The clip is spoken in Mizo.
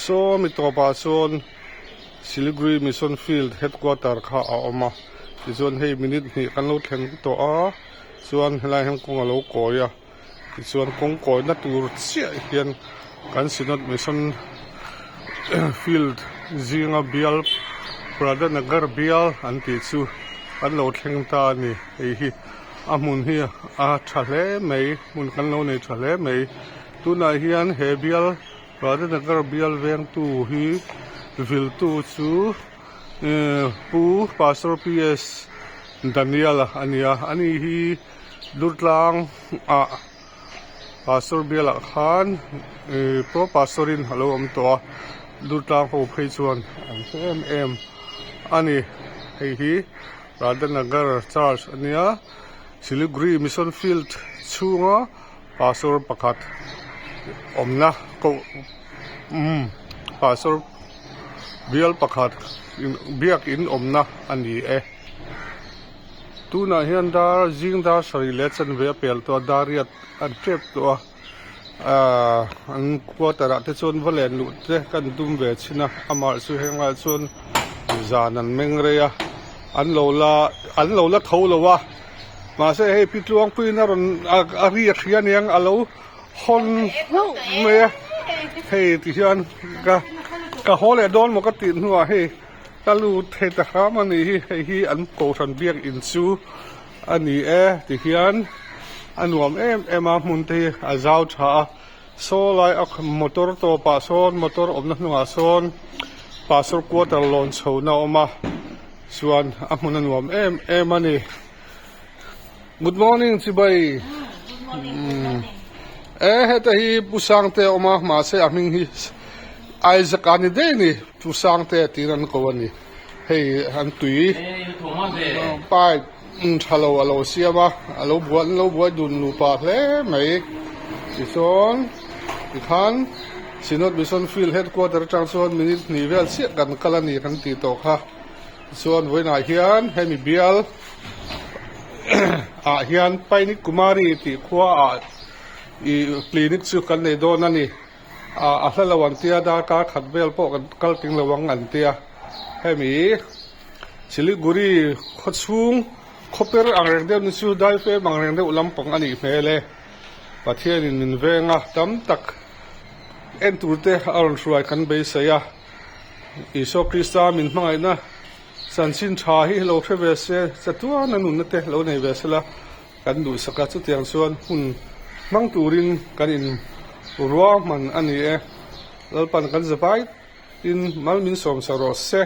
Saw mi tawpah sawn Siliguri Mission Field Headquarter kha a awm a tichuan hei minute hnih kan lo thleng tawh a chuan helai hian kawng a lo kawi a tichuan kawng kawina tur chiah hian kan Synod Mission Field zinga bial Pradhanagar bial an tih chu an lo thleng ta a ni hei hi a hmun hi a tha hle mai hmun kan lo nei tha hle mai tunah hian he bial Radhanagar bial vengtu hi viltu chu Pu Pastor PS Daniel a ni a ani hi Durtlang ah Pastor bial ah khan Pro Pastor in alo awm tawh a Durtlang ho phei chuan an hre em em a ni hei hi Radhanagar Church a nia Siliguri Mission Field chhunga Pastor pakhat awmna koh umm Pastor bial pakhat biakin awmna a ni e. Tunah hian dar zing dar sarih leh chanve a pel tawh a dar riat an tep tawh a ahh an quarter ah te chuan va len luh te kan tum ve chhin a amah chu heng ah chuan zan an meng rei a an lo la an lo la tho lo a mahse hei pi tluangpuiin a rawn a ri a hria aniang a lo hawn hlauh mai a hei tihian ka ka haw leh dawn maw ka tih hnuah hei. Ka lut thei ta hram a nih hi, hei hi an kohhran biakinn chu a ni e tihian a nuam em em a hmun te hi a zau tha a saw lai a motor tawpah sawn motor awmna hnungah sawn pastor quarter lawn chhohna a awm a chuan a hmun a nuam em em a ni. Good morning chibai e heta hi Pu Sangte a awm a mahse a hming hi Isaac a ni daih a ni Pu Sangte tiin an ko a ni hei an tui pipe tha lo a lo siam a a lo buai an lo buai dun nupa hle mai tichuan tikhan Synod Mission Field Headquarter atang chuan minute hnih vel chiah kan kal a ni kan tih tawh kha. Chuan vawiinah hian hemi bial ah hian Painik Kumari tih khua ah ih clinic chu kan nei dawn a ni. Ah a hla lo an tia darkar khat vel pawh kan kal ting lo ang an tia. Hemi Siliguri khaw chhung khaw per ang reng deuh ni chu daifem ang reng deuh lampang a nih hmel e. Pathianin min veng a tam tak en tur te a rawn hruai kan beisei a. Isua Krista min hmangaihna chanchin tha hi lo hre ve se, chatuan a nunna te lo nei ve sela kan duhsak a, chutiang chuan hun hmang turin kan in ruahman a ni e. Lalpan kan zavai in mal min sawmsa rawh se.